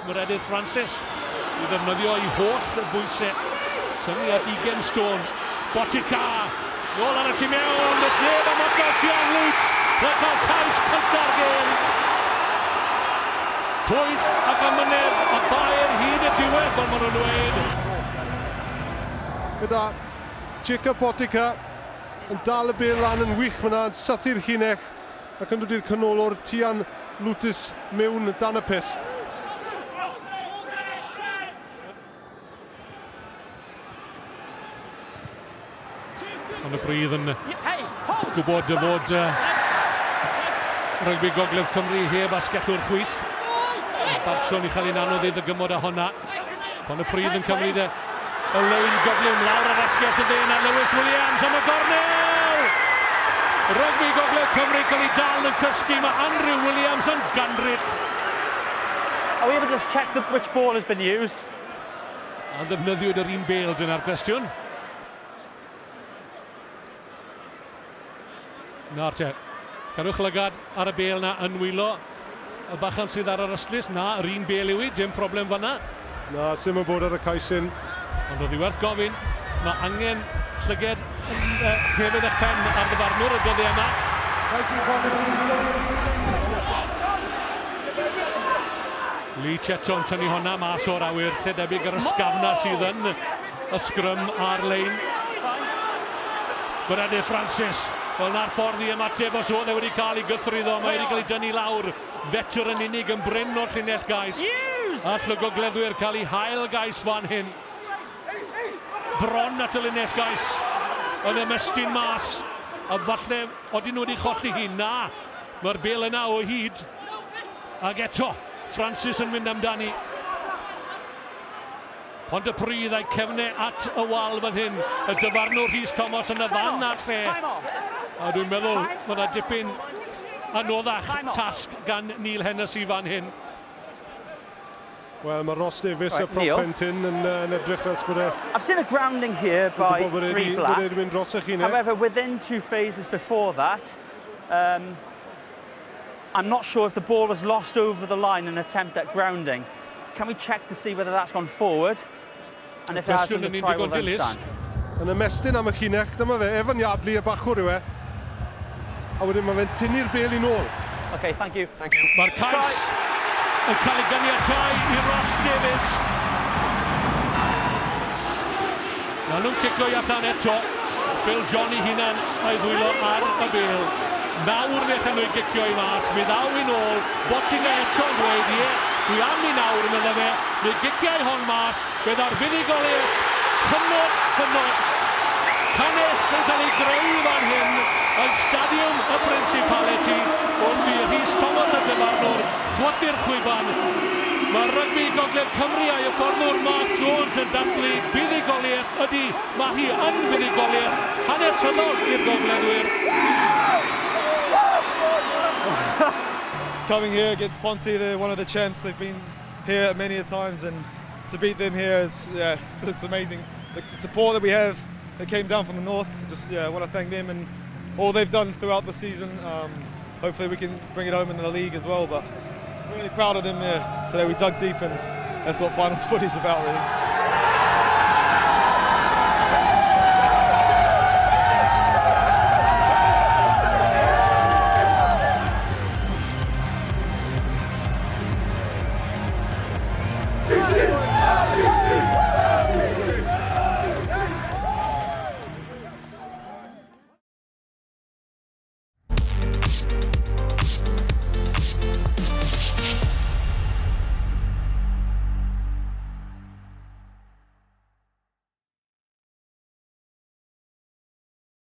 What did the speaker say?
Meredydd Francis i ddefnyddio ei holl bwysau. Tynnu at 20 stôn. Botica! Nôl ar y tu mewn, does neb am adael Tian Lutz. Mae'n cael cais cynta'r gêm. Pwyll ac amynedd a bair hyd y diwedd, fel maen nhw'n dweud. Gyda Jacob Botica yn dal y bêl lan yn wych fyna, yn sythu'r llinell ac yn dod i'r canolwr Tian Lutis mewn dan y pyst. Ond y bryd yn gwybod y fod rygbi Gogledd Cymru heb asgellwr chwith. Bartson i chael un anodd i ddygymod â honna. Pan y pryd yn cymryd y, y lein gyflym lawr ar asgell y dde yna Lewis Williams am y gornel! Rygbi Gogledd Cymru cael ei dal yn cysgu, mae Andrew Williams yn gandryll. Are we able to just check the, which ball has been used? A ddefnyddiwyd yr un bêl, dyna'r cwestiwn. Nawr te, cadwch lygad ar y bêl na yn wylo y bachan sydd ar yr ystlys. Na, yr un bêl yw i, dim problem fanna. Na, sy'n yn bod ar y cais hyn. Ond oedd i werth gofyn, mae angen llyged yn, uh, hefyd eich pen ar ddyfarnwr y dyddiau yma. Lee Chetton tynnu honna mas o'r awyr, lle debyg yr ysgafna sydd yn y sgrym ar-lein. Brennan Francis, wel na'r ffordd i ymateb os oedd e wedi cael ei gythruddo, mae wedi cael ei dynnu lawr fetr yn unig yn brin o'r llinell gais. All y gogleddwyr cael ei hail gais fan hyn. Bron at y linell gais yn ymestyn mas, a falle odyn nhw wedi cholli hi. Na, mae'r bel yna o hyd. Ac eto, Francis yn mynd amdani. Pontypridd a'i cefne at y wal fan hyn. Y dyfarnwr Rhys Thomas yn y fan a'r lle. A dwi'n meddwl mae yna dipyn anoddach tasg gan Neil Hennessy fan hyn. Wel, mae Ross Davies, right, y prop pentyn, yn, yn edrych fel bod e... I've seen a grounding here by three black. Bod e mynd dros eich hun, However, within two phases before that, I'm not sure if the ball was lost over the line in an attempt at grounding. Can we check to see whether that's gone forward? And if it has, then the try will then stand. Yn ymestyn am y llinell, dyma fe, Evan Yardley, y bachwr yw e. A wedyn mae fe'n tynnu'r bel i nôl. Okay, thank you. Thank you. Mae'r cais yn cael ei ganiatáu i Ross Davies. Maen nhw'n cico i allan eto. Phil John ei hunan a'i ddwylo ar y bêl. Nawr fe allan nhw ei gicio i mas. Mi ddaw i nôl. Bottinga eto'n dweud, ie, dwi am i nawr, medde fe. Mi giciau hon mas. Fe ddaw'r fuddugoliaeth hynod, hynod. Hanes yn cael ei greu fan hyn yn Stadiwm y Principality wrth i Rhys Thomas y dyfarnwr chwythu'r chwiban. Mae rygbi Gogledd Cymru a'i hyfforddwr Mark Jones yn dathlu buddugoliaeth. Ydy, mae hi yn fuddugoliaeth hanesyddol i'r Gogleddwyr. Coming here against Ponty, they're one of the champs. They've been here many a times, and to beat them here is, yeah, it's amazing. The support that we have that came down from the north, just, yeah, I want to thank them and all they've done throughout the season. Hopefully we can bring it home in the league as well, but really proud of them. Yeah, today we dug deep, and that's what finals footy is about, really.